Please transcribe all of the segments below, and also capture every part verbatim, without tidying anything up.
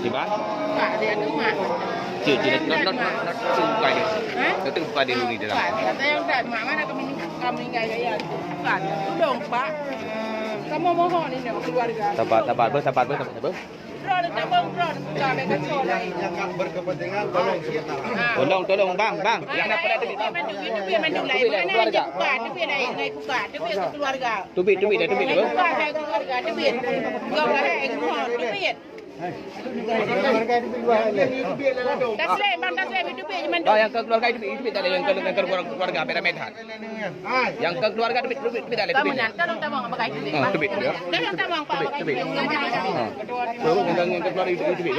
Kiban? Cik, cik, not, not, not, not, not, buka dia. Hah? Not, buka dia dulu di dalam. Bukan. Kata yang tak, mak mana kami, kami ingat gaya. Bukan. Tolong, Pak. Eh, kamu mohon ini keluarga. Sabar, sabar, ber, sabar, ber, sabar, sabar. Droeneuh tabong, droeneuh buka, mereka sekolah. Yang berkepentingan, tolong sebentar. Ah. Tolong, tolong, bang, bang. Ah, yang nak pada itu, itu, itu, itu, itu, lain. Mana keluarga. Buka, itu, itu, lain, buka. Itu, itu, keluarga. Tubit, tubit dah, tubit dah. Buka, saya keluarga, tubit. Buka, buka, saya mohon, tubit. Taslim, bang, Taslim, itu, itu, itu, itu. Oh, yang ke keluarga itu, itu, itu, tak ada yang ke, yang ke keluarga, keluarga, beda medan. Nyang keu keuluwarga teubiet, teubiet, teubiet alèh, teubiet. Teubiet, teubiet, teubiet. Ha, teubiet, teubiet. Teubiet, teubiet. Ha. Nyang keu, nyang keu keuluwarga teubiet, teubiet, teubiet.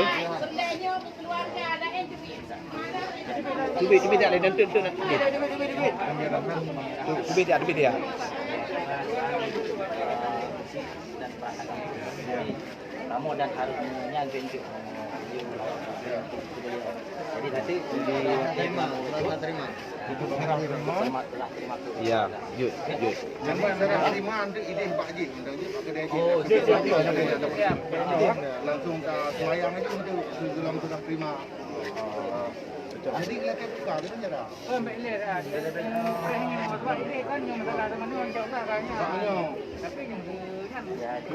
Teubiet, teubiet alèh, dan teubiet, teubiet. Teubiet, teubiet. Teubiet, teubiet. Nama dan harus nyan tunjuk. Jadi nanti di terima, terima. Terima, terima. Ya, jut, jut. Jadi serah terima nanti idéh Pak Haji, Pak Haji. Oh, siap, siap, siap. Langsung ke semayang aja untuk sebelum sudah terima. Jadi dia buka dia menyerah.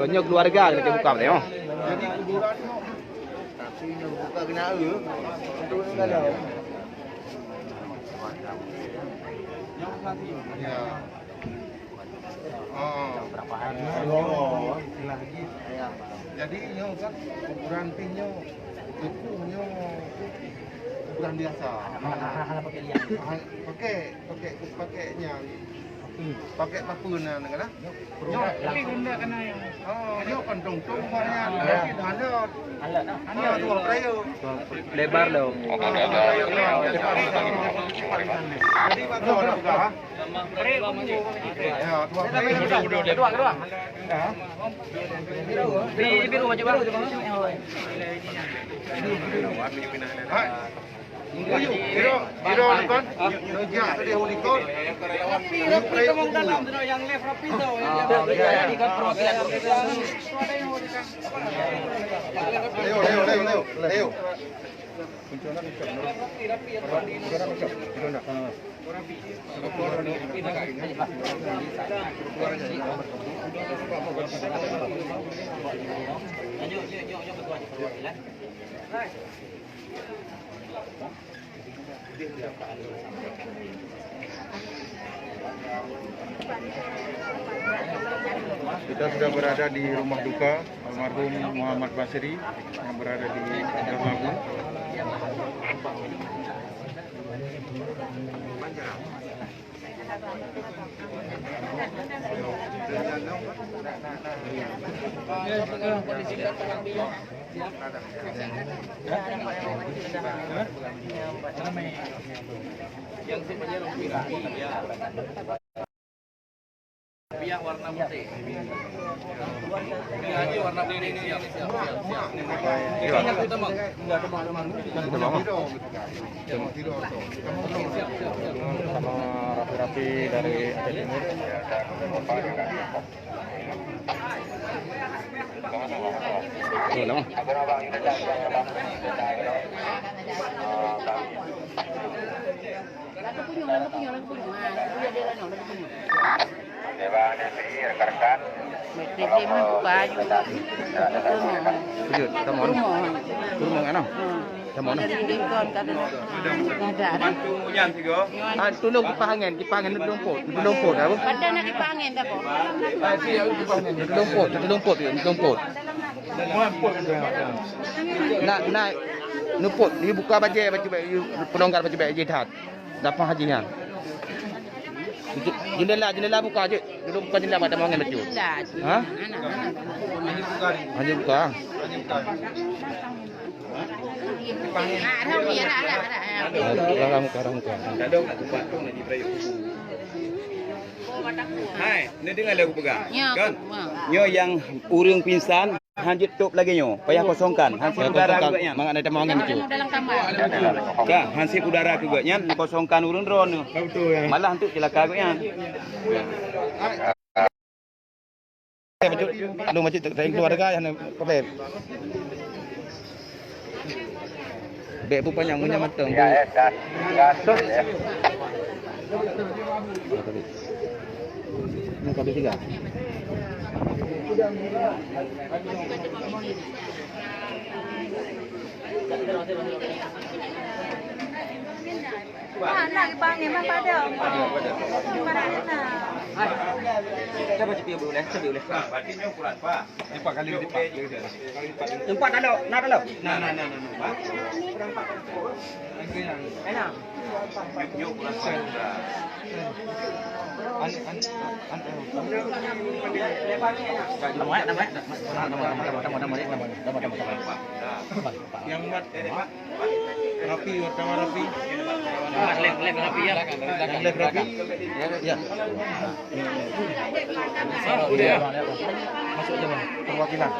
Kon nyoe keuluwarga keuneuk buka teuh, oh. Tapi nyoe buka keuneuk eu. Ya. Oh. Jadi nyoe kan kuburan pih nyoe, itu nyoe kuburan biasa. Hana, hana, hana pakai liang. Pakai, pakai, pakai nyan. Pakai papeuen nyan kan, ah? Nyoe, tapi benda kena yang. Oh, nyoe kan tong-tong banyak, tapi dah ada. Ada, nah. Ada dua perayu. Lebar dah. Jadi, bagaimana buka, ha? Ya, dua perayu. Kedua, kedua. Ya. Di biru macam mana? Hai. Biro, biro ni kan? Nujak tadi huli kan? Rapi, rapi, kamu dalam tu, yang left rapi tu, yang left rapi. Jadi kan perwakilan. Leo, Leo, Leo, Leo, Leo. Kita sudah berada di rumah duka almarhum Muhammad Basri yang berada di Bantar Labu. Yang sebenarnya lebih rapi, ya. Biar warna putih. Ini aja warna putih. Siap, siap, siap, siap. Ini yang utama. Sama rapi-rapi dari Aceh Timur. Ini nama. Lagu punyueng, lagu punyueng, lagu punyueng. Ha, lagu punyueng dia lah, lagu punyueng. Dia, dia mah buka aju. Jujur, kamu. Rumah. Rumah kan? Hmm. Kamu, nah. Dari Lingkon, kata. Ada, ada. Ah, tolong kipas angin, kipas angin, tolong pot, tolong pot, apa? Pada nak kipas angin, tak apa. Ah, siap, kipas angin, tolong pot, tolong pot, tolong pot. Na, na, neupôt, yue buka bajèe bacut bèk, yue peulonggar bacut bèk jih that. Dapah haji nyan. Jendela, jendela buka jeuet. Dulu buka jendela bak tamong ngon bacut. Ha? Hana buka. Rara muka, rara muka. Hai, neudeungoe lé kupeugah. Kan? Nyoe nyang ureueng pingsan. Han jeuet tôp lagèe nyoe, payah kosongkan, han sép udara keu gobnyan. Mangat na tamong angén bacut. Ka, han sép udara keu gobnyan, kosongkan ureueng droeneuh. Malah untuk ceulaka gobnyan. Bacut, lôn bacut, keluarga nyang problém. Bèk peupanyang, meunyoe mantong. Ya, ya, dah. Gasut, ya. Ini kali tiga. Mana panggil, mana pada? Mana nak? Cuba cuti dulu, cuti dulu. Empat kali lipat. Empat dah, nak dah. Nah, nah, nah, nah, nah. Enak. An, an, an, an. Nama, nama, nama, nama, nama, nama, nama, nama. Yang empat. Rapi, pertama rapi. Left, left rapi ya. Yang left rapi. Ya. Iya. Masuk aja, Bang. Perwakilan.